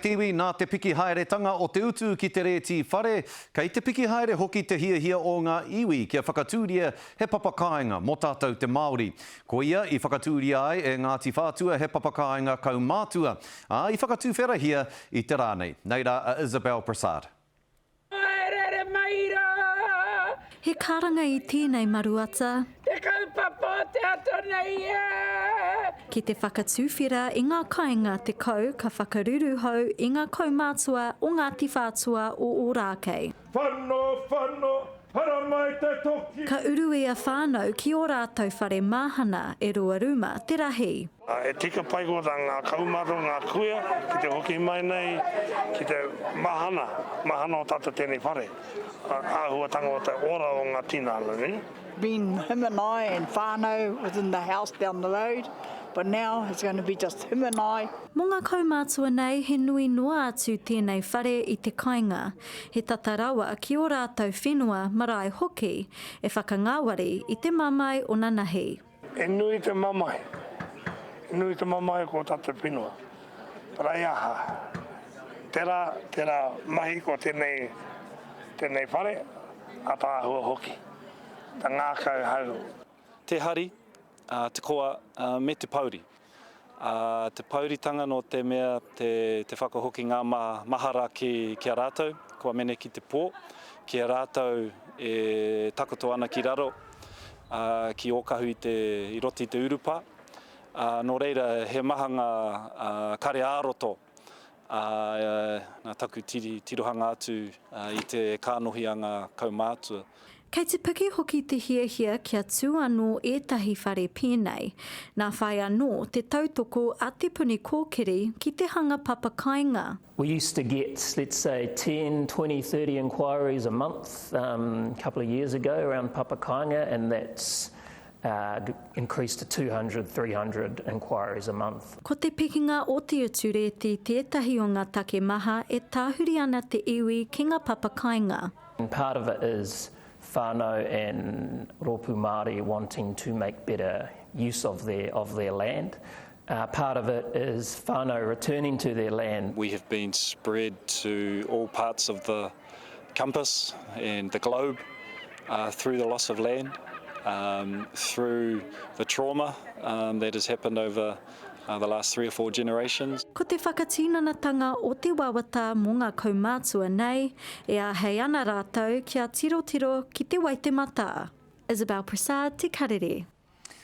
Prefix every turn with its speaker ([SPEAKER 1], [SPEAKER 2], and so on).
[SPEAKER 1] Te iwi, nā te piki haeretanga o te utu ki te rēti whare, kei te piki haere hoki te hiahia o ngā iwi kia whakatūria he papa kāinga mō tātou te Māori. Koia i whakatūria ai e Ngāti Whātua he papa kāinga kaumātua, ā, i whakatuwherahia i te rā nei. Nei rā a Isabelle Brassard.
[SPEAKER 2] Haereere mai rā.
[SPEAKER 3] He karanga i tēnei maruata.
[SPEAKER 2] Te kaupapa o te ata nei e.
[SPEAKER 3] Ki te whakatuwhera i ngā kāinga 10 ka whakaruruhau i ngā kaumātua o Ngāti Whātua o Ōrākei.
[SPEAKER 4] Whano, whano, haramai te toki!
[SPEAKER 3] Ka uru ia whānau ki ō rātou whare māhana e rua rūma te rahi.
[SPEAKER 5] E tika pai ko ta nga kaumatua, nga kuia ki te hoki mai nei ki te mahana, mahana o tatou tenei whare, ahuatanga o te ora o nga tinana, ne?
[SPEAKER 6] Been him and I and whānau within the house down the road, but now it's going to be just him and I.
[SPEAKER 3] Mō ngā kaumātua nei, he nui noa atu tēnei whare i te kainga. He tata rawa ki ō rātou whenua, marae hoki, e whakangāwari i te mamae o nanahi.
[SPEAKER 5] E nui te mamae, e nui te mamae ko tatou whenua. But I aha, tera, tera mahi ko tenei, tenei whare, ataahua hoki, ta ngakau hau.
[SPEAKER 7] Te hari, te koa, me te pouri. Te pouritanga nō te mea te whakahoki ngā mahara ki a rātou, kua mene ki te pō, ki a rātou e takoto ana ki raro, ki Ōkahu i te, i roto i te urupā. Nō reira, he maha ngā kare ā-roto Ā, nā taku tirohanga atu i te kānohi a ngā kaumātua.
[SPEAKER 3] Kei te piki hoki te hiahia kia tū anō ētahi whare pēnei. Nā whai anō te tautoko a Te Puni Kōkiri ki te hanga papa kāinga.
[SPEAKER 8] We used to get, let's say, 10, 20, 30 inquiries a month a couple of years ago around Papakāinga and that's increased to 200, 300 inquiries a month.
[SPEAKER 3] Ko te pikinga o te utu rēti tētahi o ngā take maha e tahuri ana te iwi ki ngā papa kāinga.
[SPEAKER 8] Part of it is whānau and rōpū Māori wanting to make better use of their, of their land. Part of it is whānau returning to their land.
[SPEAKER 7] We have been spread to all parts of the compass and the globe through the loss of land, through the trauma that has happened over the last three or four generations.
[SPEAKER 3] Ko te whakatinanatanga o te wawata mō ngā kaumātua nei, e āhei ana rātou kia tirotiro ki te Waitematā. Isabelle Prasad, Te Karere.